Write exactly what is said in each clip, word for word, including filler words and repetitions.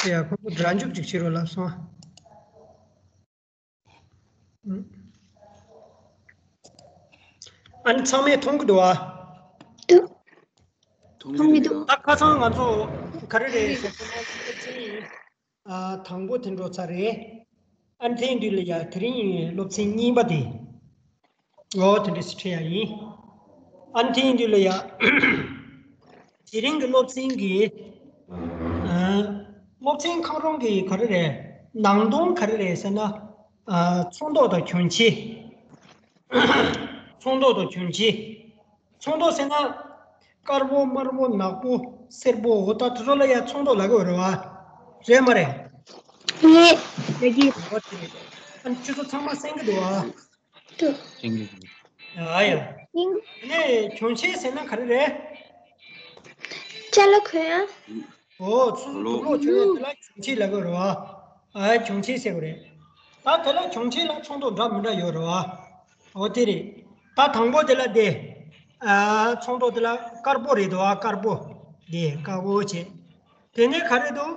ཡ། ཁོ་ཚོ་སྒྲ་འཇུག་ཅིག་བྱེད་རོགས་ལབ་སོང་། ཨ་ནི་ཚང་མས་མཐོང་གི་འདུག་ཨ། མཐོང་གི་འདུག་ད་ཁ་སང་ང་ཚོ་ག་རེ་རེད་ཟེར་ན། ཨ། དང་པོ་དེ་འགྲོ་ཚར་རེད། ཨ་ནི་དེའི་མདུན་ལ་ཡ་དེ་རིང་སློབ་ཚན་གཉིས་པ་དེ། ཨོ་དེ་འདྲ་ཞིག་ཁྲིད་ཡ་ཡིན། ཨ་ནི་དེའི་མདུན་ལ་ཡ། དེ་རིང་གི་སློབ་ཚན་གྱི། ཨ། སློབ་ཚན་ཁང་རོང་གི་ག་རེ་རེད། ནང་དོན་ག་རེ་རེད་ཟེར་ན། ཨ། ཚོན་མདོག་དང་གྱོན་ཆས། ཚོན་མདོག་དང་གྱོན་ཆས། ཚོན་མདོག་ཟེར་ན། དཀར་པོ། དམར་པོ། ནག་པོ། སེར་པོ། འོ་ད་དེ་ཚོ་ལ་ཡ་ཚོན་མདོག་ལབ་ཀྱི་ཡོད་རེད་བ། རེད་མ་རེད། རེད། རེད་ཀྱི། འོ་དེ་རེད། ཨ་ནི་ཁྱོད་ཚོ་ཚང་མ་གསན་གྱི་འདུག་བ། ཨ་ཡ། ནས་གྱོན་ཆས་ཟེར་ན་ག་རེ་རེད། ཅ་ལག་གྱོན་ཡ། འོ་ཚོ་ཚོ་དུག་ལོག་གྱོན་ཡ་དེ་ལ་གྱོན་ཆས་ལབ་ཀྱི་ཡོད་རེད་བ། ཨ། གྱོན་ཆས་ཟེར་གྱི་རེད། ད་དེ་ལ་གྱོན་ཆས་ལ་ཚོན་མདོག་འདྲ་མི་འདྲ་ཡོད་རེད་བ། འོ་དེ་རེད། ད་དང་པོ་དེ་ལ་དེ། ཨ། ཚོན་མདོག་དེ་ལ་དཀར་པོ་རེད་འདུག་ཨ། དཀར་པོ། དེ་དཀར་པོ་བྱས། དེ་ནས་ག་རེ་འདུག་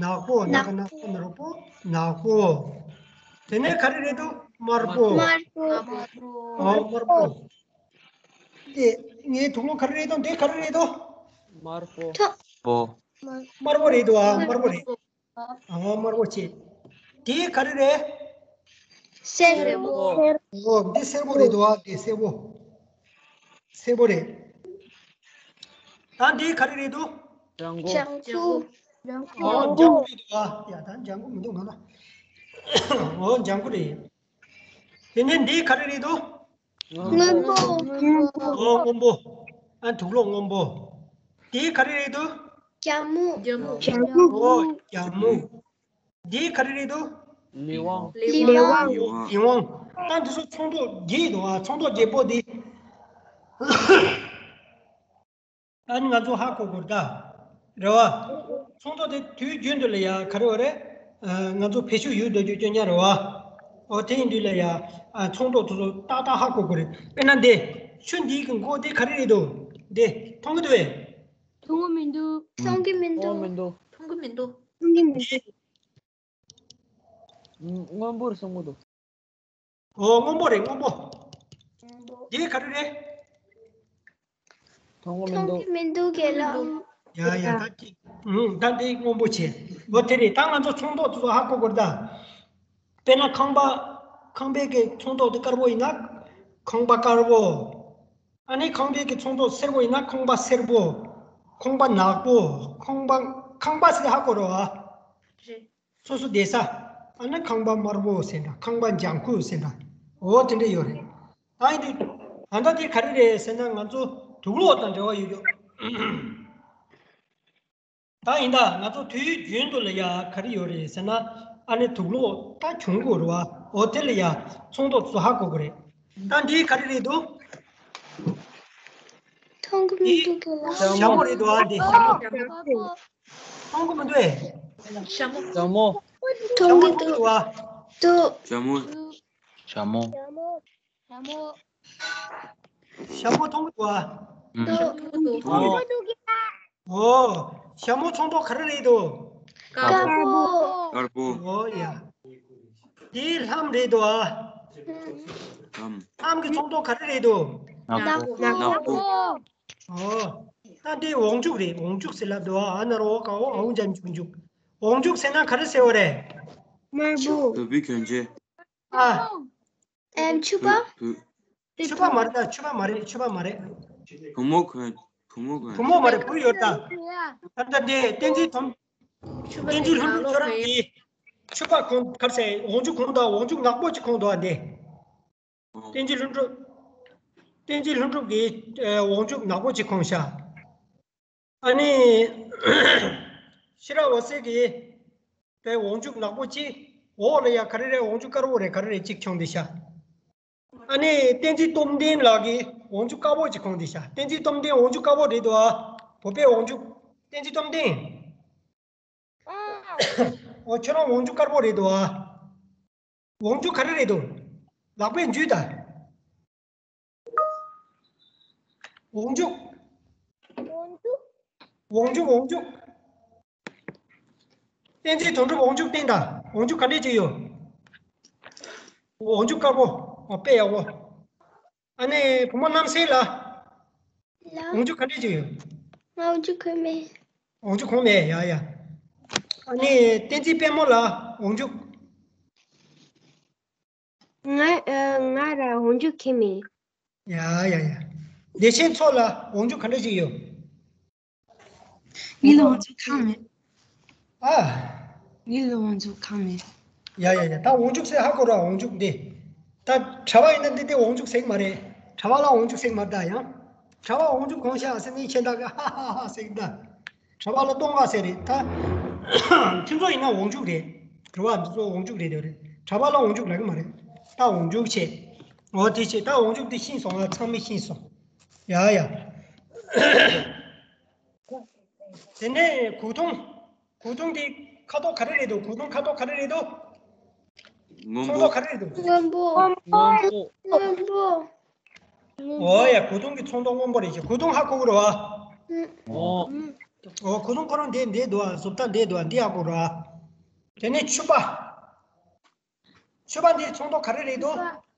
ནག་པོ། ནག་ནག་པོ། ནག་པོ། དེ་ནས་ག་རེ་རེད་འདུག་དམར་པོ། དམར་པོ། ཨོ་དམར་པོ། དེ་ངའི་དུག་ལོག་ག་རེ་རེད་འདུག་དེ་ག་རེ་རེད་འདུག་དམར་པོ། པོ། དམར་པོ་རེད་འདུག་ཨ། དམར་པོ་རེད། ཨ། དམར་པོ་བྱས། དེ་ག་རེ་རེད། སེར་པོ། ཨོ་འདི་སེར་པོ་རེད་འདུག་ཨ། འདི་སེར་པོ། སེར་པོ་རེད། ད་འདི་ག་རེ་རེད་འདུག་ལྗང་གུ། ལྗང་གུ། ཨོ་ལྗང་གུ་རེད་འདུག་ཨ། ཡ་ད་ལྗང་གུ་མི་འདུག་ང་ལ། ཨོ་ལྗང་གུ་རེད། དེ་ནས་འདི་ག་རེ་རེད་འདུག་སྔོན་པོ། ཨོ་སྔོན་པོ། ཨ་དུག་ལོག་སྔོན་པོ། དེ་ག་རེ་རེད་འདུག་རྒྱ་མོ། རྒྱ་མོ། ཨོ་རྒྱ་མོ། འདི་ག་རེ་རེད་འདུག་ལི་ཝང་། ལི་ཝང་། ལི་ཝང་། ད་འདི་ཚོ་ཚོན་མདོག་བརྒྱད་འདུག་ཨ། ཚོན་མདོག་བརྒྱད་པོ་འདི། ཨ་ནི་ང་ཚོ་ཧ་གོ་དགོས་ད། རེད་བ། ཚོན་མདོག་དེ་དུས་རྒྱུན་དུ་ལ་ཡ་ག་རེ་བ་རེད། ཨ། ང་ཚོ་བེད་སྤྱོད་ཡོད་འགྲོ་རྒྱུ་སྐྱོན་ཉག་རེད་བ། ཨོ་དེ་ཡིན་དུས་ལ་ཡ། ཨ། ཚོན་མདོག་དེ་ཚོ་ཏག་ཏག་ཧ་གོ་དགོས་རེད། དཔེར་ན་འདི། ཆུ་འདི་གི་མགོ་དེ་ག་རེ་རེད་འདུག་འདི་མཐོང་གི་འདུག་བས། མཐོང་གི་མི་འདུག་མཐོང་གི་མི་འདུག་མཐོང་གི་མི་འདུག་མཐོང་གི་མི་འདུག་སྔོན་པོར་སོང་གི་འདུག་ཨོ་སྔོན་པོ་རེད། སྔོན་པོ། འདི་ག་རེ་རེད། མཐོང་གི་མི་འདུག་མཐོང་གི་མི་འདུག་རྒན་ལགས། ཡ་ཡ་ད་ཅིག་ཨུ་ད་འདི་སྔོན་པོ་བྱས། ཨོ་དེ་རེད། ད་ང་ཚོ་ཚོན་མདོག་དེ་ཚོ་ཧ་གོ་དགོས་རེད་ད། དཔེར་ན་ཁང་པ། ཁང་པའི་གི་ཚོན་མདོག་དེ་དཀར་པོ་ཡིན་ན། ཁང་པ་དཀར་པོ། ཨ་ནི་ཁང་པའི་གི་ཚོན་མདོག་སེར་པོ་ཡིན་ན་ཁང་པ་སེར་པོ། ཁང་པ་ནག་པོ། ཁང་པ། ཁང་པ་ཟེར་ཧ་གོ་རོགས་ཨ། རེད། སོ་སོ་བསྡད་ས། ཨ་ནི་ཁང་པ་དམར་པོ་ཟེར་འདྲ། ཁང་པ་ལྗང་ཁུ་ཟེར་འདྲ། འོ་དེ་འདྲ་ཡོད་རེད། ད་ཡིན་དུས། ད་ལྟ་དེ་ག་རེ་རེད་ཟེར་ན་ང་ཚོ་དུག་ལོག་དང་འབྲེལ་བ་ཡོད་ཡོད། ད་ཡིན་ད་ང་ཚོ་དུས་རྒྱུན་དུ་ལ་ཡ་ག་རེ་ཡོད་རེད་ཟེར་ན། ཨ་ནི་དུག་ལོག་ད་གྱོན་དགོས་རེད་བ། འོ་དེ་ལ་ཡ་ཚོན་མདོག་ཚོ་ཧ་གོ་དགོས་རེད། ད་འདི་ག་རེ་རེད་འདུག་མཐོང་གི་མི་འདུག་ག་ལ། ཞྭ་མོ་རེད་འདུག་ཨ། འདི་ཞྭ་མོ། མཐོང་གི་མི་འདུག་ཨེ། ཞྭ་མོ། ཞྭ་མོ། མཐོང་གི་འདུག་ཞྭ་མོ་མཐོང་གི་འདུག་ཨ། འདུག་ཞྭ་མོ། ཞྭ་མོ། ཞྭ་མོ། ཞྭ་མོ། ཞྭ་མོ་མཐོང་གི་འདུག་ཨ། འདུག་ཞྭ་མོ་མཐོང་གི་འདུག་ཨོ། ཞྭ་མོ་ཚོན་མདོག་ག་རེ་རེད་འདུག་དཀར་པོ། དཀར་པོ། ཨོ་ཡ། འདི་ལྷམ་རེད་འདུག་ཨ། ལྷམ། ལྷམ་གྱི་ཚོན་མདོག་ག་རེ་རེད་འདུག་ནག་པོ། ནག་པོ། ཨོ། ད་འདི་འོག་འཇུག་རེད། འོག་འཇུག་ཟེར་ལབ་འདུག་ཨ། ཨ་ན་རོ་ཀ་འོ་ཨ་འུ་འཇམ་འཇུག་འཇུག་འོག་འཇུག་ཟེར་ན་ག་རེ་ཟེར་བ་རེད། དམར་པོ། དུ་བའི་གྱོན་ཆས། ཨ། ཨེམ་ཕྱུ་པ། བུ། ཕྱུ་པ་མ་རེད་ད། ཕྱུ་པ་མ་རེད། ཕྱུ་པ་མ་རེད། བུ་མོ་གོན། བུ་མོ་གོན། བུ་མོ་མ་རེད། བུ་ཡོད་ད། ད་ལྟ་འདི་བསྟན་འཛིན་དོམ། བསྟན་འཛིན་ལྷུན་གྲུབ་ཁྱོད་རང་གིས་ཕྱུ་པ་གོན། ག་རེ་ཟེར། འོག་འཇུག་གོན་ད། འོག་འཇུག་ནག་པོ་ཅིག་གོན་འདུག་ཨ་འདི། བསྟན་འཛིན་ལྷུན་གྲུབ། བསྟན་འཛིན་ལྷུན་གྲུབ་ཀྱིས་འོག་འཇུག་ནག་པོ་ཅིག་གོན་ཤག་ཨ་ནི། ཤེས་རབ་འོད་ཟེར་གྱིས། དེ་འོག་འཇུག་ནག་པོ་གཅིག་འོག་ལ་ཡ་ག་རེ་རེད། འོག་འཇུག་དཀར་པོ་རེད། ག་རེ་རེད་གཅིག་གྱོན་བསྡད་ཤག་ཨ་ནི་བསྟན་འཛིན་སྟོབས་ལྡན་ལགས་ཀྱིས་འོག་འཇུག་དཀར་པོ་གཅིག་གྱོན་བསྡད་ཤག་བསྟན་འཛིན་སྟོབས་ལྡན་འོག་འཇུག་དཀར་པོ་རེད་འདུག་ཨ། བོད་པའི་འོག་འཇུག་བསྟན་འཛིན་སྟོབས་ལྡན། ཨོ་ཁྱོད་རང་འོག་འཇུག་དཀར་པོ་རེད་འདུག་ཨ། འོག་འཇུག་ག་རེ་རེད་འདུག་ལག་པས་འཇུས་ད། འོག་འཇུག་འོག་འཇུག་འོག་འཇུག་བསྟན་འཛིན་དོན་གྲུབ་འོག་འཇུག་བསྟན་དང་། འོག་འཇུག་ག་འདྲས་ཅིག་ཡོད། འོག་འཇུག་དཀར་པོ། འོ་དཔེ་ཡག་པོ། ཨ་ནི་བུ་མོ་རྣམ་སྲས་ལ། ལ། འོག་འཇུག་ག་འདྲས་ཅིག་ཡོད། ང་འོག་འཇུག་གོན་མེད། འོག་འཇུག་གོན་མེད། ཡ་ཡ། ཨ་ནི་བསྟན་འཛིན་དཔལ་མོ་ལ་འོག་འཇུག་ང་ཨ་ང་ར་འོག་འཇུག་གོན་མེད། ཡ་ཡ་ཡ། བདེ་ཆེན་མཚོ་ལ་འོག་འཇུག་ག་འདྲས་ཅིག་ཡོད། ངའི་ལ་འོག་འཇུག་གང་མེད། ཨ། ངའི་ལ་འོག་འཇུག་གང་མེད། ཡ་ཡ་ཡ། ད་འོག་འཇུག་ཟེར་ཧ་གོ་ར། འོག་འཇུག་འདི། ད་གྲྭ་པ་ཡིན་ན་འདི་འདི་འོག་འཇུག་ཟེར་གི་མ་རེད། གྲྭ་པ་ལ་འོག་འཇུག་ཟེར་གི་མ་རེད། ད་ཡང་གྲྭ་པ་འོག་འཇུག་གོན་ཤག་ཟེར་ནས་ཁྱེད་ད་ག་ཧ་ཧ་ཧ་ཟེར་གི་ད། གྲྭ་པ་ལ་སྟོང་ག་ཟེར་རེད་ད། ཁྱེད་ཚོ་ཡིན་ན་འོག་འཇུག་རེད། གྲྭ་པ་འདི་ཚོ་འོག་འཇུག་རེད་དེ་རེད། གྲྭ་པ་ལ་འོག་འཇུག་ལབ་གི་མ་རེད། ད་འོག་འཇུག་བྱེད། འོ་དེ་བྱེད། ད་འོག་འཇུག་འདི་ཤེས་སོང་ང་། ཚང་མས་ཤེས་སོང་། ཡ་ཡ། དེ་ནས་གོས་ཐུང་། གོས་ཐུང་དེ་ཁ་དོག་ག་རེ་རེད་འདུག་གོས་ཐུང་ཁ་དོག་ག་རེ་རེད་འདུག་སྔོན་ཚོང་པོ། མདོག་ག་རེ་རེད་འདུག་སྔོན་པོ། སྔོན་པོ། སྔོན་པོ། འོ་ཡ། གོས་ཐུང་གི་ཚོང་མདོག་སྔོན་པོ་རེད་ཅེས། གོས་ཐུང་ཧ་གོ་གི་རེད་བ། ཨོ། ཨོ། གོས་ཐུང་ཁོ་རང་འདི་འདི་འདུག་བ། བཟོ་ལྟ་འདི་འདུག་བ། འདི་ཧ་གོ་རེད་བ། དེ་ནས་ཕྱུ་པ། ཕྱུ་པ་འདི་ཚོང་མདོག་ག་རེ་རེད་འདུག་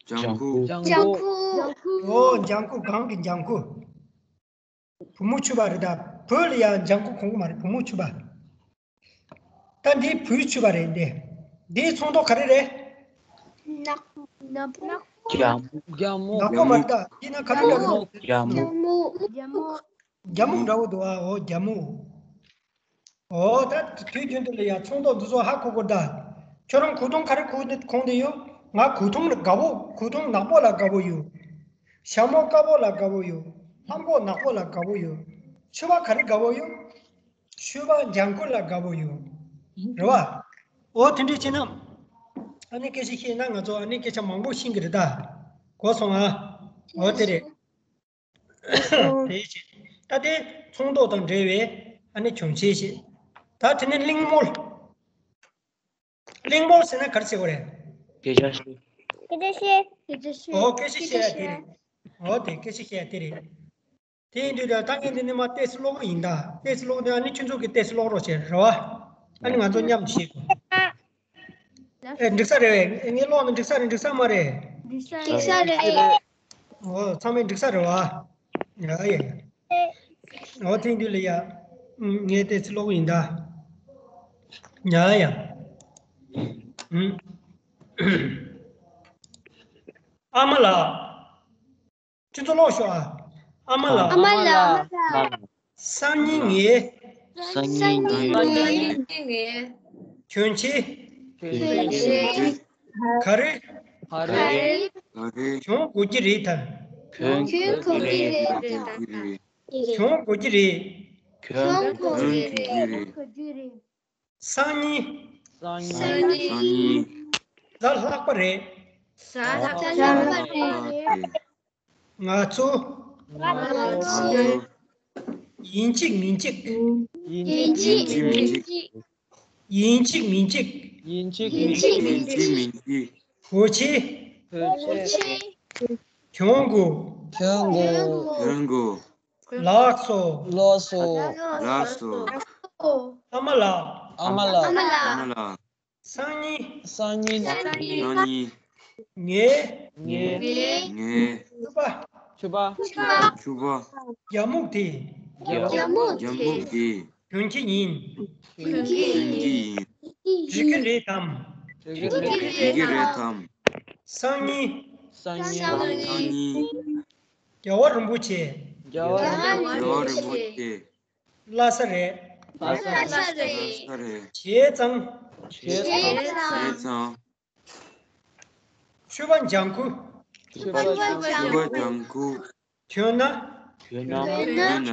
ལྗང་ཁུ། ལྗང་ཁུ། ལྗང་ཁུ། ཨོ། ལྗང་ཁུ། གངས་ཀྱི་ལྗང་ཁུ། བུ་མོ་ཕྱུ་པ་རེད་ད། བོད་ལ་ཡང་ལྗང་ཁུ་གོན་གི་མ་རེད། བུ་མོ་ཕྱུ་པ། ད་འདི་བུ་ཕྱུ་པ་རེད་འདི། འདིའི་ཚོང་མདོག་ག་རེ་རེད། ནག་ནག་པོ། རྒྱ་མོ། རྒྱ་མོ། ནག་པོ་མ་རེད་ད། འདི་ན་ག་རེ་འདྲ་གི་འདུག་རྒྱ་མོ། རྒྱ་མོ། རྒྱ་མོ་འདྲ་བོ་འདུག་ཨ། འོ་རྒྱ་མོ། འོ་ད་དུས་རྒྱུན་དུ་ལ་ཡ་ཚོང་མདོག་འདི་ཚོ་ཧ་གོ་དགོས་ད། ཁྱོད་རང་གོས་ཐུང་ག་རེ་གོན་གོན་བསྡད་ཡོད། ང་གོས་ཐུང་དགའ་བོ། གོས་ཐུང་ནག་པོ་ལ་དགའ་བོ་ཡོད། ཞྭ་མོ་དཀར་པོ་ལ་དགའ་བོ་ཡོད། ལྷམ་གོག་ནག་པོ་ལ་དགའ་བོ་ཡོད། ཕྱུ་པ་ག་རེ་དགའ་བོ་ཡོད། ཕྱུ་པ་ལྗང་ཁུ་ལ་དགའ་བོ་ཡོད། རེད་བ། འོ་དེ་འདྲས་བྱས་ན། ཨ་ནི་སྐད་ཆ་བཤད་ན་ང་ཚོ་ཨ་ནི་སྐད་ཆ་མང་པོ་ཤེས་ཀྱི་རེད་ད། གོ་སོང་ཨ། འོ་དེ་རེད། དེ་བྱས། ད་དེ་ཚོང་མདོག་དང་འབྲེལ་བའི་ཨ་ནི་གྱོན་ཆས་ཤིག་ད་དེ་ནས་གླེང་མོལ། གླེང་མོལ་ཟེར་ན་ག་རེ་ཟེར་དགོས་རེད། སྐད་ཆ་བཤད། སྐད་ཆ་བཤད། སྐད་ཆ་བཤད། ཨོ། སྐད་ཆ་བཤད་ཡ་དེ་རེད། ཨོ་དེ་སྐད་ཆ་བཤད་ཡ་དེ་རེད། དེ་ཡིན་དུས་ད་ད་ངས་འདི་ནས་མར་ཏོག་ཙམ་ཀློག་གི་ཡིན་ད། ཏོག་ཙམ་ཀློག་དུས་ཨ་ནི་ཁྱོད་ཚོ་གིས་ཏོག་ཙམ་ཀློག་རོགས་བྱེད་རེད་བ། ཨ་ནི་ང་ཚོ་མཉམ་དུ་བཤད་དགོས། ཨེ་འགྲིག་ས་རེད་བས། ངས་ཀློག་ན་འགྲིག་ས་རེད། འགྲིག་ས་མ་རེད། འགྲིག་ས་རེད། འགྲིག་ས་རེད། འོ་ཚང་མས་འགྲིག་ས་རེད་བ། ཡ་ཡ་ཡ། འོ་དེ་འདུག་ལ་ཡ། ངས་ཏོག་ཙམ་ཀློག་གི་ཡིན་ད། ཡ་ཡ། ཨ་མ་ལགས། ཁྱོད་ཚོ་ཀློག་ཤོག་ཨ། ཨ་མ་ལགས། ཨ་མ་ལགས། སང་ཉིན་ངས། སང་ཉིན་ངས། གྱོན་ཆས། གྱོན་ཆས། ག་རེ། ག་རེ། གྱོན་དགོས་ཀྱི་རེད་དམ། གྱོན་དགོས་ཀྱི་རེད་དམ། གྱོན་དགོས་ཀྱི་རེད། གྱོན་དགོས་ཀྱི་རེད། སང་ཉིན། སང་ཉིན། གཟའ་ལྷག་པ་རེད། གཟའ་ལྷག་པ་རེད། ང་ཚོ། ང་ཚོ། ཡིན་གཅིག་མིན་གཅིག་ཡིན་གཅིག་མིན་གཅིག་ཡིན་གཅིག་མིན་གཅིག་ཡིན་གཅིག་མིན་གཅིག་གོ་ཆེ། གོ་ཆེ། གྱོན་དགོས། གྱོན་དགོས། གྱོན་དགོས། ལགས་སོ། ལགས་སོ། ལགས་སོ། ཨ་མ་ལགས། ཨ་མ་ལགས། ཨ་མ་ལགས། སང་ཉིན། སང་ཉིན། སང་ཉིན། ངས། ངས། ངས། ཕྱུ་པ། ཕྱུ་པ། ཕྱུ་པ། རྒྱ་སྨུག་དེ། རྒྱ་སྨུག་དེ། གྱོན་གྱི་ཡིན། གྱོན་གྱི་ཡིན། འགྲིག་གི་རེད་དམ། འགྲིག་གི་རེད་དམ། སང་ཉིན། སང་ཉིན། སང་ཉིན། རྒྱལ་བ་རིན་པོ་ཆེ། རྒྱལ་བ་རིན་པོ་ཆེ། རྒྱལ་བ་རིན་པོ་ཆེ། སླ་ས་རེད། སླ་ས་རེད། བྱས་ཙང་། བྱས་ཙང་། བྱས་ཙང་། ཕྱུ་པ་ལྗང་ཁུ། ཕྱུ་པ་ལྗང་ཁུ། གྱོན་ན། གྱོན་ན།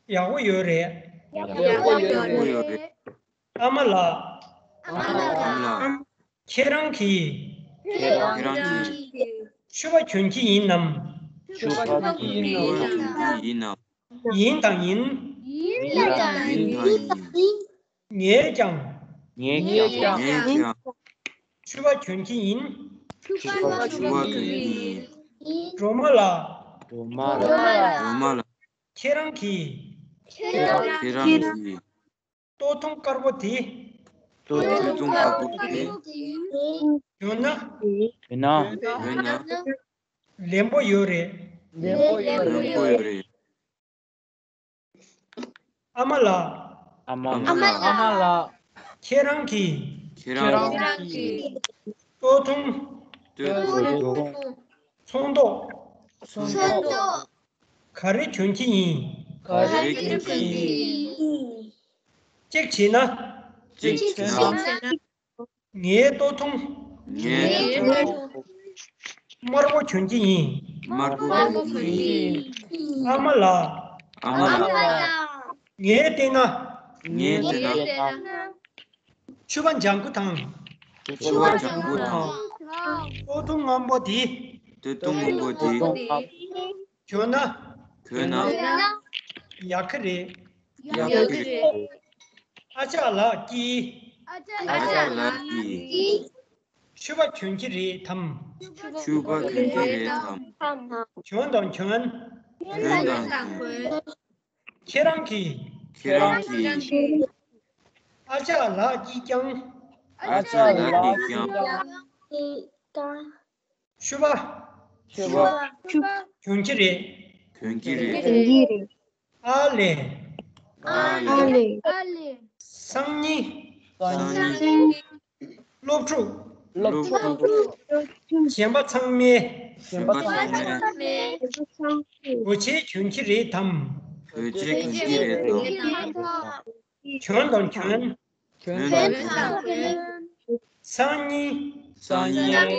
ཡག་པོ་ཡོད་རེད། ཡག་པོ་ཡོད་རེད། ཨ་མ་ལགས། ཨ་མ་ལགས། ཁྱེད་རང་གིས། ཁྱེད་རང་གིས། ཕྱུ་པ་གྱོན་གྱི་ཡིན་ནམ། ཕྱུ་པ་གྱོན་གྱི་ཡིན་ནམ། ཡིན་དང་ཡིན། ཡིན་དང་ཡིན། ངས་ཀྱང་། ངས་ཀྱང་། ངས་ཀྱང་། ཕྱུ་པ་གྱོན་གྱི་ཡིན། ཕྱུ་པ་གྱོན་གྱི་ཡིན། སྒྲོལ་མ་ལགས། སྒྲོལ་མ་ལགས། སྒྲོལ་མ་ལགས། ཁྱེད་རང་གིས། ཁྱེད་རང་གིས། སྟོད་ཐུང་དཀར་པོ་དེ། ད་ཐོས་དུང་ཁ་སྦུབ་དེ། ཡོད་ན། ཡོད་ན། ཡོད་ན། ལེན་པོ་ཡོད་རེད། ལེན་པོ་ཡོད་རེད། ཨ་མ་ལགས། ཨ་མ་ལགས། ཨ་མ་ལགས། ཁྱེད་རང་གིས། ཁྱེད་རང་གིས། ལྟོ་ཐུང་། ལྟོ་ཐུང་། ཚོང་ཐོག་ཚོང་ཐོག་ག་རེ་གྱོན་གྱི་ཡིན། ག་རེ་གྱོན་གྱི་ཡིན། གཅིག་བྱས་ན། གཅིག་བྱས་ན། ངའི་ལྟོ་ཐུང་། ངའི་ལྟོ་ཐུང་། དམར་པོ་གྱོན་གྱི་ཡིན། དམར་པོ་གྱོན་གྱི་ཡིན། ཨ་མ་ལགས། ཨ་མ་ལགས། ངས་བལྟས་ན། ངས་བལྟས་ན། ཕྱུ་པ་ལྗང་ཁུ་དང་། ཕྱུ་པ་ལྗང་ཁུ་དང་། ལྟོ་ཐུང་སྔོན་པོ་དེ། ལྟོ་ཐུང་སྔོན་པོ་དེ། གྱོན་ན། གྱོན་ན། ཡག་གི་རེད། ཡག་གི་རེད། ཨ་ཅག་ལགས་ཀྱིས། ཨ་ཅག་ལགས་ཀྱིས། ཕྱུ་པ་གྱོན་གྱི་རེད་དམ། ཕྱུ་པ་གྱོན་གྱི་རེད་དམ། གྱོན་དང་གྱོན། གྱོན་དང་གྱོན། ཁྱེད་རང་གིས། ཁྱེད་རང་གིས། ཨ་ཅག་ལགས་ཀྱིས་ཀྱང་། ཨ་ཅག་ལགས་ཀྱིས་ཀྱང་། ཕྱུ་པ། ཕྱུ་པ། གྱོན་གྱི་རེད། གྱོན་གྱི་རེད། ཨ་ལེ། ཨ་ལེ། སང་ཉིན། སང་ཉིན། སློབ་ཕྲུག་སློབ་ཕྲུག་གཞན་པ་ཚང་མས། གཞན་པ་ཚང་མས། བོད་ཆས་གྱོན་གྱི་རེད་དམ། བོད་ཆས་གྱོན་གྱི་རེད་དམ། གྱོན་དང་གྱོན། གྱོན་དང་གྱོན། སང་ཉིན། སང་ཉིན།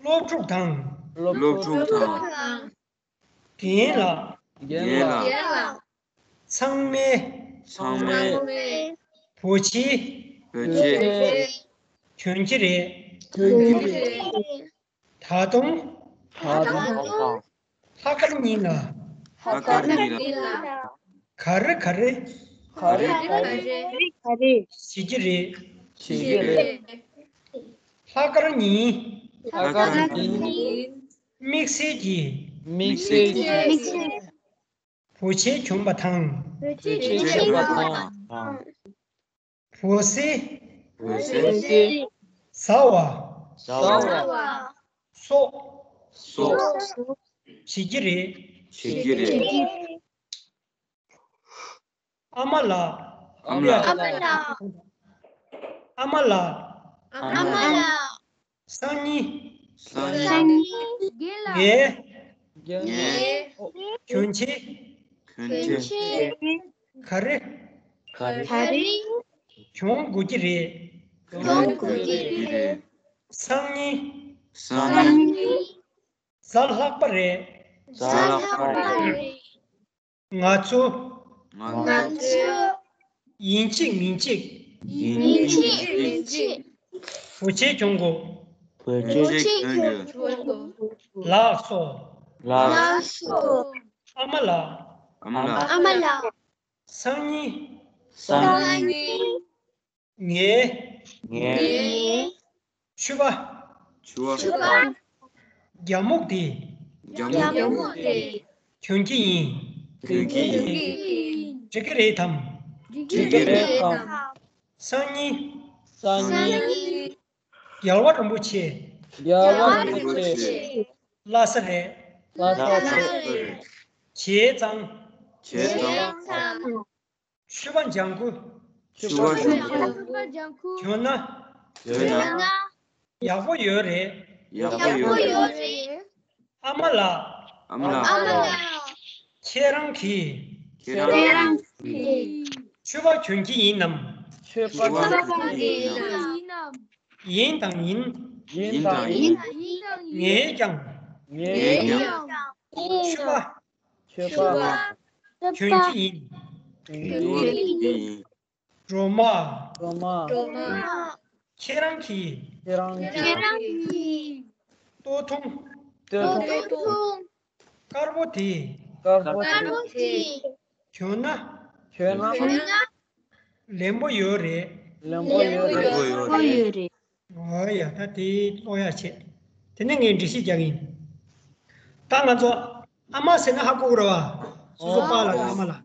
སློབ་ཕྲུག་དང་། སློབ་ཕྲུག་དང་། རྒན་ལགས། རྒན་ལགས། ཚང་མས། ཚང་མས། བོད་ཆས། བོད་ཆས། གྱོན་གྱི་རེད། གྱོན་གྱི་རེད། ད་དུང་། ད་དུང་། ལྷག་དཀར་ཉིན་ལ། ལྷག་དཀར་ཉིན་ལ། ག་རེ་ག་རེ། ག་རེ་ག་རེ། བྱེད་ཀྱི་རེད། བྱེད་ཀྱི་རེད། ལྷག་དཀར་ཉིན། ལྷག་དཀར་ཉིན། དམིགས་བསལ་གྱི། དམིགས་བསལ་གྱི། བོད་ཆས་གྱོན་པ་དང་། བོད་ཆས་གྱོན་པ་དང་། བོད་ཟས། བོད་ཟས། ཟ་བ། ཟ་བ། སོགས། སོགས། བྱེད་ཀྱི་རེད། བྱེད་ཀྱི་རེད། ཨ་མ་ལགས། ཨ་མ་ལགས། ཨ་མ་ལགས། ཨ་མ་ལགས། སང་ཉིན། སང་ཉིན། ངས། ངས། གྱོན་ཆས། གྱོན་ཆས། ག་རེ། ག་རེ། གྱོན་དགོས་ཀྱི་རེད། གྱོན་དགོས་ཀྱི་རེད། སང་ཉིན། སང་ཉིན། གཟའ་ལྷག་པ་རེད། གཟའ་ལྷག་པ་རེད། ང་ཚོ། ང་ཚོ། ཡིན་གཅིག་མིན་གཅིག་ཡིན་གཅིག་མིན་གཅིག་བོད་ཆས་གྱོན་དགོས། བོད་ཆས་གྱོན་དགོས། ལགས་སོ། ལགས་སོ། ཨ་མ་ལགས། ཨ་མ་ལགས། ཨ་མ་ལགས། སང་ཉིན། སང་ཉིན། ངས། ངས། ཕྱུ་པ། ཕྱུ་པ། རྒྱ་སྨུག་དེ། རྒྱ་སྨུག་དེ། གྱོན་གྱི་ཡིན། གྱོན་གྱི་ཡིན། འགྲིག་གི་རེད་དམ། འགྲིག་གི་རེད་དམ། སང་ཉིན། སང་ཉིན། རྒྱལ་བ་རིན་པོ་ཆེ། རྒྱལ་བ་རིན་པོ་ཆེ། ལྷ་ས་རེད། ལྷ་ས་རེད། བྱས་ཙང་། བྱས་ཙང་། ཕྱུ་པ་ལྗང་ཁུ། ཕྱུ་པ་ལྗང་ཁུ། གྱོན་ན། གྱོན་ན། ཡག་པོ་ཡོད་རེད། ཡག་པོ་ཡོད་རེད། ཨ་མ་ལགས། ཨ་མ་ལགས། ཨ་མ་ལགས། ཁྱེད་རང་གིས། ཁྱེད་རང་གིས། ཕྱུ་པ་གྱོན་གྱི་ཡིན་ནམ། ཕྱུ་པ་གྱོན་གྱི་ཡིན་ནམ། ཡིན་དང་ཡིན། ཡིན་དང་ཡིན། ངས་ཀྱང་། ངས་ཀྱང་། ཕྱུ་པ། ཕྱུ་པ། གྱོན་གྱི་ཡིན། གྱོན་གྱི་ཡིན། སྒྲོལ་མ། སྒྲོལ་མ། སྒྲོལ་མ། ཁྱེད་རང་གིས། ཁྱེད་རང་གིས། ཁྱེད་རང་གིས། ལྟོ་ཐུང་། ལྟོ་ཐུང་། དཀར་པོ་དེ། དཀར་པོ་དེ། གྱོན་ན། གྱོན་ན། ལེན་པོ་ཡོད་རེད། ལེན་པོ་ཡོད་རེད། ལེན་པོ་ཡོད་རེད། འོ་ཡ། ད་དེ་ཀློག་ཡ་བྱེད། དེ་ནས་ངས་འགྲེལ་བཤད་རྒྱག་གི་ཡིན། ད་ང་ཚོ་ཨ་མ་ཟེར་ན་ཧ་གོ་གི་རེད་བ། སོ་སོ་པཱ་ལགས་དང་ཨ་མ་ལགས།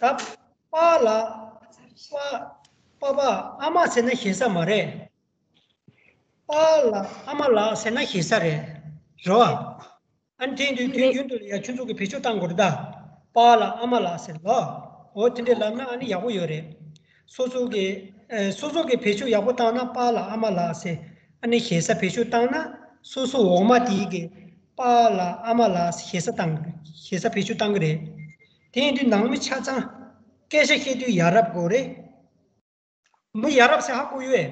ད་པཱ་ལགས། པཱ། པ་པ་ཨ་མ་ཟེར་ན་ཞེ་ས་མ་རེད། པཱ་ལགས་ཨ་མ་ལགས་ཟེར་ན་ཞེ་ས་རེད། རེད་བ། ཨ་ནི་དེ་དུས་དུས་རྒྱུན་དུ་ལ་ཡ་ཁྱོད་ཚོ་གི་བེད་སྤྱོད་བཏང་དགོས་རེད་ད། པཱ་ལགས་ཨ་མ་ལགས་ཟེར་ལོ། འོ་དེ་འདྲས་ལབ་ན་ཨ་ནི་ཡག་པོ་ཡོད་རེད། སོ་སོ་གི་ཨེ་སོ་སོ་གི་བེད་སྤྱོད་ཡག་པོ་བཏང་ན་པཱ་ལགས་ཨ་མ་ལགས་ཟེར། ཨ་ནི་ཞེ་ས་བེད་སྤྱོད་བཏང་ན་སོ་སོ་འོག་མ་དེའི་གི་པཱ་ལགས་ཨ་མ་ལགས་ཞེ་ས་བཏང་ཞེ་ས་བེད་སྤྱོད་བཏང་གི་རེད། དེ་ཡིན་དུས་ནང་མི་ཆ་ཚང་སྐད་ཆ་བཤད་དུས་ཡ་རབས་དགོས་རེད། མི་ཡ་རབས་ཟེར་ཧ་གོ་ཡོད།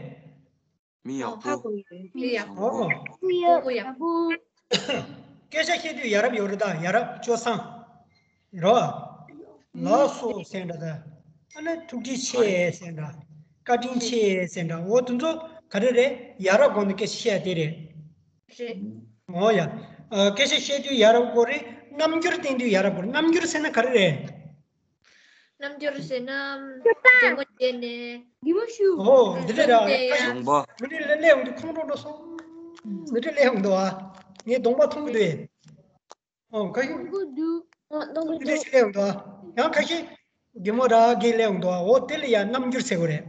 མི་ཡག་པོ། ཧ་གོ་ཡོད། མི་ཡག་པོ། ཨོ། མི་ཡག་པོ། སྐད་ཆ་བཤད་དུས་ཡ་རབས་ཡོད་རེད་ད། ཡ་རབས་སྤྱོད་བཟང་། རོ། ལགས་སོ་ཟེར་འདྲ་ད། ཨ་ནི་ཐུགས་རྗེ་ཆེ་ཟེར་འདྲ། བཀའ་དྲིན་ཆེ་ཟེར་འདྲ། འོ་དེ་ཚོ་ག་རེ་རེད། ཡ་རབས་སྒོ་ནས་སྐད་ཆ་བཤད་ཡ་དེ་རེད། རེད། འོ་ཡ། ཨ། སྐད་ཆ་བཤད་དུས་ཡ་རབས་དགོས་རེད། རྣམ་འགྱུར་བསྟན་དུས་ཡ་རབས་དགོས་རེད། རྣམ་འགྱུར་ཟེར་ན་ག་རེ་རེད། རྣམ་འགྱུར་ཟེར་ན། གད་མོ་བྱས་ནས། གད་མོ་ཤུ། ཨོ། འདི་འདྲ་ར། ཁ་ཤས་གདོང་པ། མི་འདྲ་ལས་ལས་ཡོང་དུས་ཁོང་ཁྲོ་འགྲོ་སོང་། མི་འདྲ་ལས་ཡོང་འདུག་ཨ། ངས་གདོང་པ་མཐོང་གི་འདུག་ཨོ། ཁ་ཤས། གདོང་པ་འདུག་ཨ། གདོང་པ་འདུག་མི་འདྲ་ཞིག་ལས་ཡོང་འདུག་ཨ། ཡང་ཁ་ཤས། གད་མོ་ར་གད་ལས་ཡོང་འདུག་ཨ། འོ་དེ་ལ་ཡང་རྣམ་འགྱུར་ཟེར་དགོས་རེད།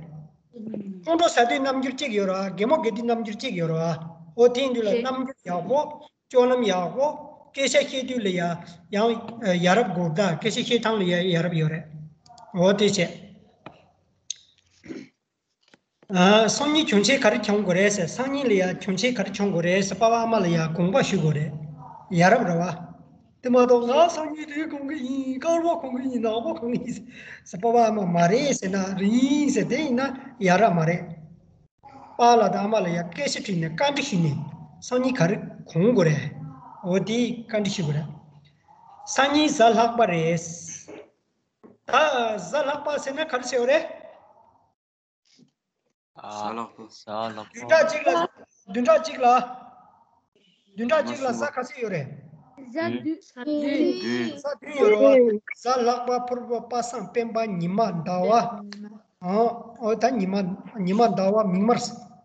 ཁོང་ཁྲོ་ཟ་དུས་རྣམ་འགྱུར་གཅིག་ཡོད་ར། གད་མོ་གད་དུས་རྣམ་འགྱུར་གཅིག་ཡོད་ར། འོ་དེ་ཡིན་དུས་ལ་རྣམ་འགྱུར་ཡག་པོ། སྤྱོད་ལམ་ཡག་པོ། སྐད་ཆ་བཤད་དུས་ལ་ཡ། ཡང་ཡ་རབས་དགོས་ད། སྐད་ཆ་བཤད་སྟངས་ལ་ཡ་ཡ་རབས་ཡོད་རེད། འོ་དེ་བྱས། ཨ། སང་ཉིན་གྱོན་ཆས་ག་རེ་གྱོན་དགོས་རེད་ཟེར། སང་ཉིན་ལ་ཡ་གྱོན་ཆས་ག་རེ་གྱོན་དགོས་རེད་ཟེར། པ་ཕ་ཨ་མ་ལ་ཡ་དགོངས་པ་ཞུ་དགོས་རེད། ཡ་རབས་རེད་བ། དེ་མ་གཏོགས་ང་སང་ཉིན་རེད་གོན་གི་ཡིན། དཀར་པོ་གོན་གི་ཡིན། ནག་པོ་གོན་གི་ཡིན་ཟེར། པ་ཕ་ཨ་མ་མ་རེད་ཟེར་ན་རེད་ཟེར། དེ་ཡིན་ན་ཡ་རབས་མ་རེད། པཱ་ལགས་དང་ཨ་མ་ལ་ཡ་སྐད་ཆ་དྲིས་ནས་བཀའ་འདྲི་ཞུས་ནས་སང་ཉིན་ག་རེ་གོན་དགོས་རེད། འོ་དེ་བཀའ་འདྲི་ཞུ་དགོས་རེད། སང་ཉིན་གཟའ་ལྷག་པ་རེད། ད་གཟའ་ལྷག་པ་ཟེར་ན་ག་རེ་ཟེར་བ་རེད། གཟའ་ལྷག་པ། གཟའ་ལྷག་པ། བདུན་ཕྲག་གཅིག་ལ། བདུན་ཕྲག་གཅིག་ལ། བདུན་ཕྲག་གཅིག་ལ་གཟའ་ག་ཚོད་ཡོད་རེད། གཟའ་བདུན། གཟའ་བདུན། བདུན། གཟའ་བདུན་ཡོད་རེད་བ། གཟའ་ལྷག་པ་ཕུར་བུ་པ་སངས་སྤེན་པ་ཉི་མ་ཟླ་བ། ཨོ། ཨོ་ད་ཉི་མ། ཉི་མ་ཟླ་བ་མིག་དམར།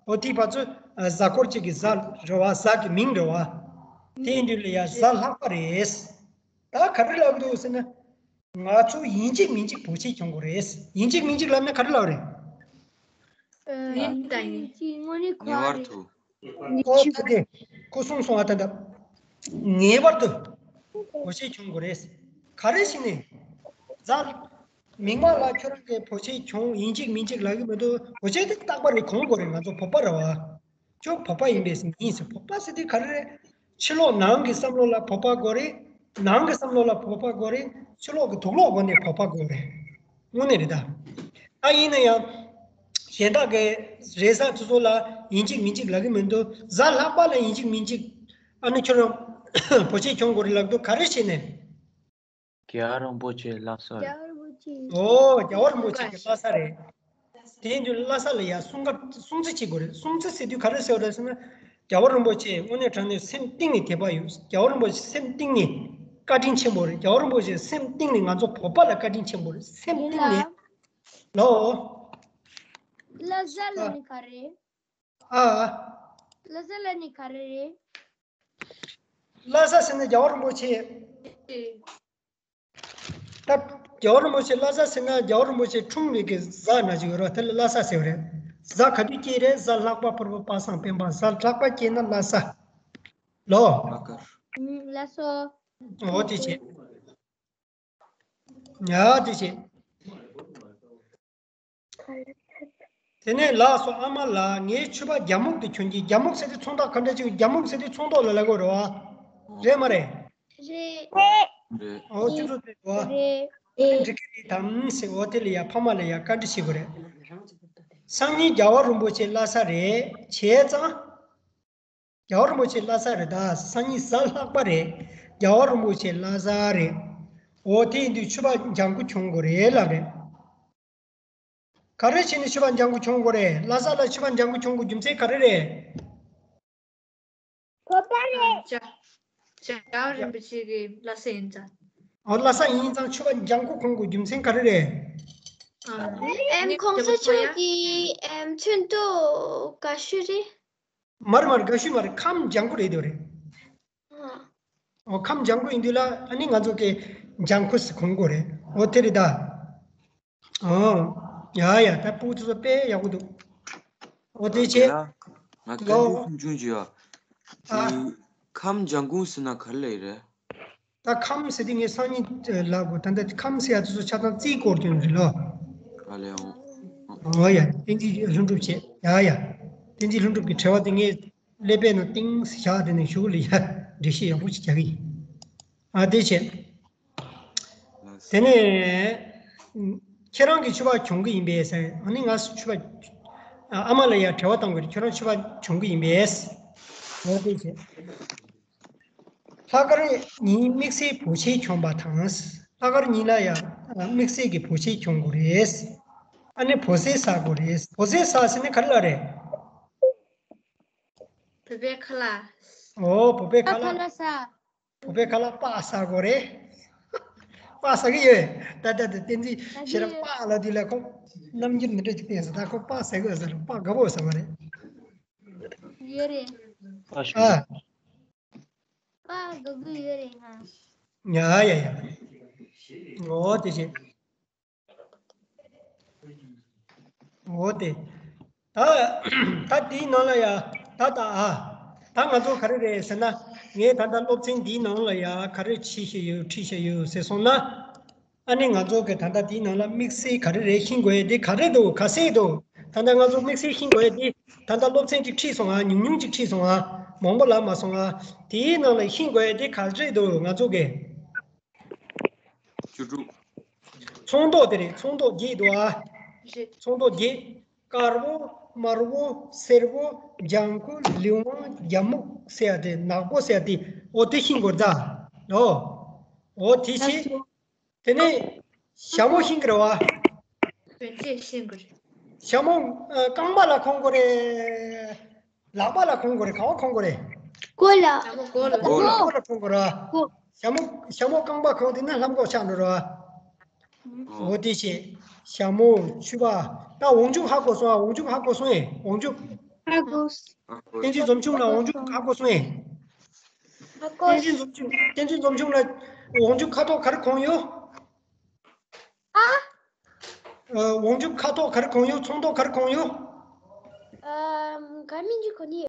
ཨོ་དེའི་བར་ཚོ་གཟའ་འཁོར་གཅིག་གི་གཟའ་རེད་བ། གཟའ་གི་མིང་རེད་བ། དེ་ཡིན་དུས་ལ་ཡ་གཟའ་ལྷག་པ་རེད། ད་ག་རེ་ལབ་འདུག་ཟེར་ན། ང་ཚོ་ཡིན་གཅིག་མིན་གཅིག་བོད་ཆས་གྱོན་དགོས་རེད། ཡིན་གཅིག་མིན་གཅིག་ལབ་ན་ག་རེ་ལབ་རེད། ཡིན་དང་ཡིན། དངོས་གནས་ངེས་པར་དུ། ཨོ་ད་དེ་ཁོ་གསུངས་སོང་ཨ། ད་ད་ངེས་པར་དུ་བོད་ཆས་གྱོན་དགོས་རེད། ག་རེ་བྱས་ནས་གཟའ་མིག་དམར་ལ་ཁྱོད་རང་གིས་བོད་ཆས་གྱོན། ཡིན་གཅིག་མིན་གཅིག་ལབ་ཀྱི་མི་འདུག་བོད་ཆས་དེ་རྟག་པར་རེ་གྱོན་དགོས་རེད། ང་ཚོ་བོད་པ་རེད་བ། ཁྱོད་བོད་པ་ཡིན་པས་ཟེར་ཡིན་ཟེར། བོད་པ་ཟེར་དུས་ག་རེ་རེད། ཕྱི་ལོགས་ནང་གི་བསམ་བློ་ལ་བོད་པ་དགོས་རེད། ནང་གི་བསམ་བློ་ལ་བོད་པ་དགོས་རེད། ཕྱི་ལོགས་ཀྱི་དུག་ལོག་སྒོ་ནས་བོད་པ་དགོས་རེད། དངོས་གནས་རེད་ད། ད་ཡིན་ན་ཡང་གཞན་དག་གི་རེས་གཟའ་དེ་ཚོ་ལ་ཡིན་གཅིག་མིན་གཅིག་ལབ་ཀྱི་མི་འདུག་གཟའ་ལྷག་པ་ལ་ཡིན་གཅིག་མིན་གཅིག་ཨ་ནི་ཁྱོད་རང་བོད་ཆས་གྱོན་དགོས་རེད་ལབ་འདུག་ག་རེ་བྱས་ནས། རྒྱལ་བ་རིན་པོ་ཆེ་ལྷ་ས་རེད། རྒྱལ་བ་རིན་པོ་ཆེ། ཨོ། རྒྱལ་བ་རིན་པོ་ཆེ་གི་ལྷ་ས་རེད། དེ་ཡིན་དུས་ལྷ་ས་ལ་ཡ་སྲུང་སྐར་སྲུང་བརྩི་བྱེད་དགོས་རེད། སྲུང་བརྩི་ཟེར་དུས་ག་རེ་ཟེར་བ་རེད་ཟེར་ན། རྒྱལ་བ་རིན་པོ་ཆེ་དངོས་གནས་དྲང་གནས་སེམས་གཏིང་ནས་དད་པ་ཡོད། རྒྱལ་བ་རིན་པོ་ཆེ་སེམས་གཏིང་ནས་བཀའ་དྲིན་ཆེན་པོ་རེད། རྒྱལ་བ་རིན་པོ་ཆེ་སེམས་གཏིང་ནས་ང་ཚོ་བོད་པ་ལ་བཀའ་དྲིན་ཆེན་པོ་རེད། སེམས་གཏིང་ནས། ལོ། ལྷ་ས་ལ་ནི་ག་རེ། ཨ། ལྷ་ས་ལ་ནི་ག་རེ་རེད། ལྷ་ས་ཟེར་ན་རྒྱལ་བ་རིན་པོ་ཆེ། ད་རྒྱལ་བ་རིན་པོ་ཆེ་ལྷ་ས་ཟེར་ན་རྒྱལ་བ་རིན་པོ་ཆེ་འཁྲུངས་པའི་གི་གཟའ་ན་ཅིག་ཡོད་རེད། དེ་ལ་ལྷ་ས་ཟེར་བ་རེད། གཟའ་ག་དུས་སྐྱེས་རེད། གཟའ་ལྷག་པ་ཕུར་བུ་པ་སངས་སྤེན་པ། གཟའ་ལྷག་པ་སྐྱེས་ན་ལྷ་ས། ལོ། ལྷ་ས། འོ་དེ་བྱས། ཡ་དེ་བྱས། དེ་ནས་ལགས་སོ་ཨ་མ་ལགས། ངའི་ཕྱུ་པ་རྒྱ་སྨུག་དེ་གྱོན་གྱིས། རྒྱ་སྨུག་ཟེར་དུས་ཚོན་མདོག་ག་འདྲ་ཅིག་རྒྱ་སྨུག་ཟེར་དུས་ཚོན་མདོག་ལ་ལབ་དགོས་རེད་བ། རེད་མ་རེད། རེད། རེད། ཨོ་ཁྱོད་ཚོ་དེ་བ། རེད། འགྲིག་གི་རེད་དམ་ཟེར། འོ་དེ་ལ་ཡ་ཕ་མ་ལ་ཡ་བཀའ་འདྲི་བྱེད་དགོས་རེད། སང་ཉིན་རྒྱལ་བ་རིན་པོ་ཆེ་བླ་གཟའ་རེད། བྱས་ཙང་། རྒྱལ་བ་རིན་པོ་ཆེ་བླ་གཟའ་རེད་ད། སང་ཉིན་གཟའ་ལྷག་པ་རེད། རྒྱལ་བ་རིན་པོ་ཆེ་བླ་གཟའ་རེད། འོ་དེ་ཡིན་དུས་ཕྱུ་པ་ལྗང་ཁུ་གྱོན་དགོས་རེད་ལབ་རེད། ག་རེ་བྱས་ནས་ཕྱུ་པ་ལྗང་ཁུ་གྱོན་དགོས་རེད། བླ་གཟའ་ལ་ཕྱུ་པ་ལྗང་ཁུ་གྱོན་དགོས་རྒྱུ་མཚན་ག་རེ་རེད། བོད་པ་རེད། རྒྱལ་བ་རིན་པོ་ཆེ་གི་བླ་གཟའ་ཡིན་ཙང་། འོ་བླ་གཟའ་ཡིན་ཙང་ཕྱུ་པ་ལྗང་ཁུ་གྱོན་དགོས་རྒྱུ་མཚན་ག་རེ་རེད། ཨ་ནི་ཁོང་ས་ཆུང་གི་ཨེམ་ཚོན་མདོག་དགའ་ཤོས་རེད། མ་རེད་མ་རེད། དགའ་ཤོས་མ་རེད། ཁམས་ལྗང་ཁུ་རེད་འདུག་རེད། ཨ། འོ་ཁམས་ལྗང་ཁུ་ཡིན་དུས་ལ་ཨ་ནི་ང་ཚོ་གི་ལྗང་ཁུ་ཟེར་གོན་དགོས་རེད། འོ་དེ་རེད་ད། ཨོ། ཡ་ཡ། ད་ཕྲུ་གུ་ཚོ་དཔེ་ཡག་པོ་འདུག་འོ་དེ་བྱས། ང་ལོ། སྐད་ཆ་ཆུང་ཆུང་ཅིག་ཡ། ཨ། དེ་ཁམས་ལྗང་གུང་ཟེར་ན་ག་རེ་ལབ་ཡོད་རེད། ད་ཁམས་ཟེར་དུས་ངས་སང་ཉིན་ལབ་དགོས། ད་ལྟ་ཁམས་ཟེར་ཡ་དེ་ཚོ་ཆ་ཚང་རྩིས་སྐོར་སྐྱོན་རེད་ལོ། ཨ་ལས། འོ། འོ་ཡ། བསྟན་འཛིན་ལྷུན་གྲུབ་བྱས། ཡ་ཡ། བསྟན་འཛིན་ལྷུན་གྲུབ་ཀྱི་དྲི་བ་དེ་ངས་ཀླད་པའི་ནང་ཏིང་ཟེར་བཞག་དེ་ནས་གཞུག་ལ་ཡ་འགྲེལ་བཤད་ཡག་པོ་ཞིག་རྒྱག་གི་ཡིན། ཨ་དེ་བྱས། དེ་ནས་ཁྱེད་རང་གི་ཕྱུ་པ་གྱོན་གི་ཡིན་པས་ཟེར། ཨ་ནི་ང་ཕྱུ་པ། ཨ་མ་ལ་ཡ་དྲི་བ་བཏང་དགོས་རེད། ཁྱོད་རང་ཕྱུ་པ་གྱོན་གི་ཡིན་པས། འོ་དེ་བྱས། ལྷག་དཀར་ཉིན་དམིགས་བསལ་བོ་ཆེ་གྱོན་པ་དང་། ལྷག་དཀར་ཉིན་ལ་ཡང་དམིགས་བསལ་གྱི་བོ་ཆེ་གྱོན་དགོས་རེད། ཨ་ནི་བོ་ཟས་ཟ་དགོས་རེད། བོ་ཟས་ཟ་ཟེར་ནི་ག་རེ་ལབ་རེད། བོད་པའི་ཁ་ལག་འོ། བོད་པའི་ཁ་ལག་ཁ་ལག་ཟ། བོད་པའི་ཁ་ལག་སྤགས་ཟ་དགོས་རེད། སྤགས་ཟ་གི་ཡོད། ད་ད་ད་བསྟན་འཛིན་ཤེས་རབ་སྤགས་ལ་དུས་ལ་ཁོ་རྣམ་འགྱུར་འདི་འདྲ་ཅིག་བསྟན་སོང་། ད་ཁོ་སྤགས་ཟ་གི་ཡོད་ཟེར། སྤགས་དགའ་པོ་ཟ་བ་རེད། ཡོད་རེད། ཨ། པ་དགའ་གི་ཡོད་རེད་ང་། ཡ་ཡ་ཡ། འོ་དེ་བྱས། འོ་དེ། ད་ད་དེའི་ནང་ལ་ཡ། ད་ད་ཨ། ད་ང་ཚོ་ག་རེ་རེད་ཟེར་ན། ངས་ད་ལྟ་སློབ་ཚན་འདིའི་ནང་ལ་ཡ་ག་རེ་ཁྲིད་བཞག་ཡོད་ཁྲིད་བཞག་ཡོད་ཟེར་སོང་ན། ཨ་ནི་ང་ཚོ་གི་ད་ལྟ་དེའི་ནང་ལ་དམིགས་བསལ་ག་རེ་རེད་ཤེས་དགོས་ཡ་དེ་ག་རེ་འདུག་ག་ཚོད་འདུག་ད་ལྟ་ང་ཚོ་དམིགས་བསལ་ཤེས་དགོས་ཡ་དེ། ད་ལྟ་སློབ་ཚན་གཅིག་ཁྲིད་སོང་ང་། ཉུང་ཉུང་ཅིག་ཁྲིད་སོང་ང་། མང་པོ་ལབ་མ་སོང་ང་། དེའི་ནང་ལ་ཤེས་དགོས་ཡ་དེ་ག་ཚོད་འདུག་ང་ཚོ་གི། བཅུ་དྲུག་ཚོན་མདོག་དེ་རེད། ཚོན་མདོག་བརྒྱད་འདུག་ཨ། རེད། ཚོན་མདོག་བརྒྱད། དཀར་པོ། དམར་པོ། སེར་པོ། ལྗང་ཁུ། ལིང་ཝང་། རྒྱ་སྨུག་ཟེར་ཡ་དེ། ནག་པོ་ཟེར་ཡ་དེ། འོ་དེ་ཤེས་དགོས་རེད་ད། འོ། འོ་དེ་ཤེས། དེ་ནས་ཞྭ་མོ་ཤེས་ཀྱི་རེད་བ། བོད་ཆས་ཤེས་དགོས་རེད། ཞྭ་མོ། ཨ། རྐང་པ་ལ་གོན་དགོས་རེད། ལག་པ་ལ་གོན་དགོས་རེད། ག་པར་གོན་དགོས་རེད། མགོ་ལ། ཞྭ་མོ་མགོ་ལ། མགོ་ལ། མགོ་ལ་གོན་དགོས་རེད། མགོ། ཞྭ་མོ། ཞྭ་མོ་རྐང་པ་གོན་དེ་ན་ལྷམ་གོག་ཆགས་འགྲོ་རེད་བ། འོ་དེ་བྱས། ཞྭ་མོ། ཕྱུ་པ། ད་འོག་འཇུག་ཧ་གོ་སོང་ཨ། འོག་འཇུག་ཧ་གོ་སོང་ཨེ། འོག་འཇུག་ཧ་གོ། བསྟན་འཛིན་འཛོམས་ཆུང་ལ་འོག་འཇུག་ཧ་གོ་སོང་ཨེ། ཧ་གོ། བསྟན་འཛིན་འཛོམས་ཆུང་། བསྟན་འཛིན་འཛོམས་ཆུང་ལ་འོག་འཇུག་ཁ་དོག་ག་རེ་གོན་ཡོད། ཨ། ཨ། འོག་འཇུག་ཁ་དོག་ག་རེ་གོན་ཡོད། ཚོན་མདོག་ག་རེ་གོན་ཡོད། ཨ། དཀར་མིན་གྱི་གོན་ནི།